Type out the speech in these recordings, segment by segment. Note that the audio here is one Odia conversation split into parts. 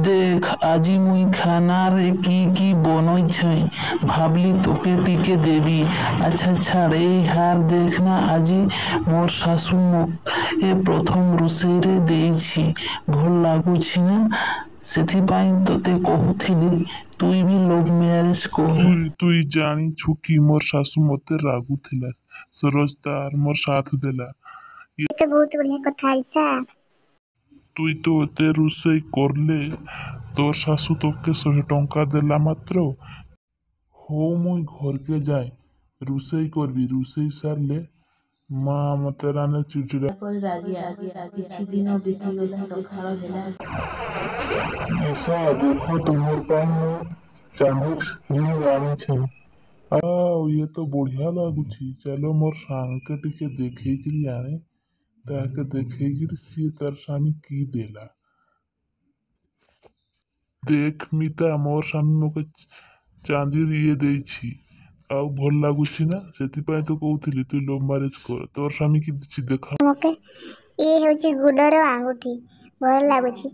ଦେଖ, ଆଜି ମୁଇଁ ଖାନାରେ କି କି ବନଇଛେଁ, ଭାବଲି ତୋକେ ଟିକେ ଦେବି। ଆଚ୍ଛା ଛାଡ଼, ଏଇ ହାର ଦେଖ ନା, ଆଜି ମୋର ଶାଶୁ ମୋକେ ପ୍ରଥମ ରୋଷେଇରେ ଦେଇଛି, ଭଲ ଲାଗୁଛି ନା? ସେଥିପାଇଁ ତତେ କହୁଥିଲି ତୁଇ ବି ଲଭ୍ ମ୍ୟାରେଜ କର। ତୁଇ ଜାଣିଛୁ କି, ମୋର ଶାଶୁ ମତେ ରାଗୁଥିଲା, ସରୋଜ ତାର ମୋର ସାଥ ଦେଲା। ଏ ତ ବହୁତ ବଢିଆ କଥା ଆଇସା। ତୁଇ ତ ଏତେ ରୋଷେଇ କରଲେ ତୋର ଶାଶୁ ତୋକେ 100 ଟଙ୍କା ଦେଲା ମାତ୍ର। ହଉ, ମୁଇଁ ଘରକେ ଯାଏ ରୋଷେଇ କରବି, ରୋଷେଇ ସାରଲେ ମା ମତେ ରାନେ ଚିଡ଼ଚିଡ଼ା କରି ରାଗିଆ। କିଛି ଦିନ ବିତିଗଲା, ସକାଳ ହେଲା। ନିଶା, ଦେଖ, ତୁମର ପାଇଁ ମୁଁ ଚାନ୍ଦିର ରିଙ୍ଗ ଆଣିଛେ। ଆଉ ଇଏ ତ ବଢିଆ ଲାଗୁଛି, ଚାଲ ମୋର ସାଙ୍ଗକେ ଟିକେ ଦେଖେଇକିରି ଆଣେ। ତାହାକେ ଦେଖେଇକିରି ସିଏ ତାର ସ୍ୱାମୀ କି ଦେଲା। ଦେଖ ମିତା, ମୋର ସ୍ୱାମୀ ମୋକେ ଚାନ୍ଦିର ଇଏ ଦେଇଛି, ଆଉ ଭଲ ଲାଗୁଛି ନା? ସେଥିପାଇଁ ତ କହୁଥିଲି ତୁଇ ଲଭ୍ ମ୍ୟାରେଜ କର। ତୋର ସ୍ୱାମୀ କି ଦେଇଛି ଦେଖା। ମୋକେ ଇଏ ହେଉଛି ଗୁଡର ଆଙ୍ଗୁଠି, ଭଲ ଲାଗୁଛି।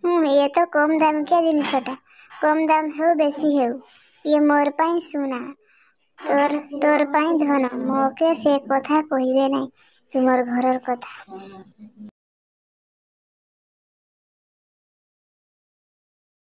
ହୁଁ, ଇଏ ତ କମ ଦାମିକିଆ ଜିନିଷଟା, କମ ଦାମ ହେଉ ବେଶୀ ହେଉ, ଇଏ ମୋର ପାଇଁ ସୁନା, ତୋର ପାଇଁ ଧନ। ମୋକେ ସେ କଥା କହିବେ ନାହିଁ ତୁମର ଘରର କଥା।